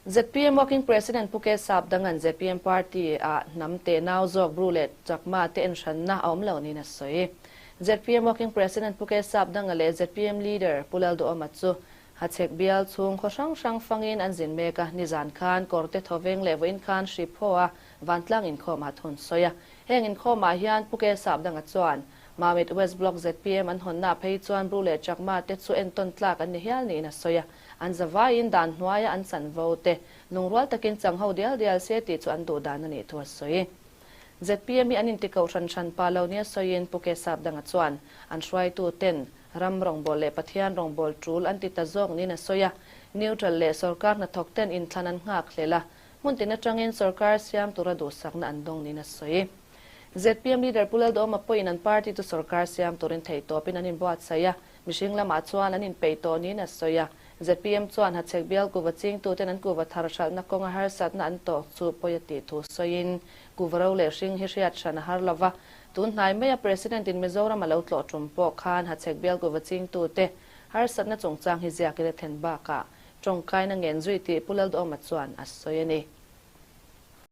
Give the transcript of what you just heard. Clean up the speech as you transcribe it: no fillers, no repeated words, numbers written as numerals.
ZPM Working President Pu Kesap Dangan zpm Party ah hnam te nau zawk Bru leh Chakma te enhranna a awm lo niin a sawi. Zpm Working President Pu Kesap Danga leh zpm Leader Pu Lalduhawma chu Hachhek bial chhung khaw hrang hrang fangin an zin mek a, nizan khan Kawrte Thawveng leh vawiin khan Hriphaw a vantlang inkhawm ah thun sawi a. Heng inkhawm ah hian Pu Kesap Danga chuan Mamit West Block zpm an hawnna phei chuan Bru leh Chakma te chu entawn tlak an ni hial niin a sawi a. An zavaiin dan hnuaia an chanvo te lungrual takin chang ho dial dial se tih chu an duh dan a nih thu a sawi. Zpm hi an inti koh hran hran pa lo nia sawiin Pu Kesap Danga chuan an hruaitu ten ram rawngbâwl leh Pathian rawngbâwl ṭul an ti ta zawk niin a sawi a. Neutral leh sorkar hnathawk ten inthlan an nghak hlel a, hmun tin aṭangin sorkar siam tura duhsakna an dawng niin a sawi. Zpm leader Pu Lalduhawma pawhin an party chu sorkar siam turin theihtawpin an inbuatsaih a, Mihring lamah chuan an inpeih tawh niin a sawi a. Zpm chuan Hachhek bial kuva chingtuten an kuva thar hralhna kawnga harsatna an tawk chu pawi a tih thu sawiin, Kuva ro leh hring hi hriat hran a har lova, tun hnai maia President-in Mizoram a lo tlawh tum pawh khan Hachhek bial kuva chingtute harsatna chungchang hi ziakin a thlen bakah tawngkaina ngen zui tih Pu Lalduhawma chuan a sawi a ni.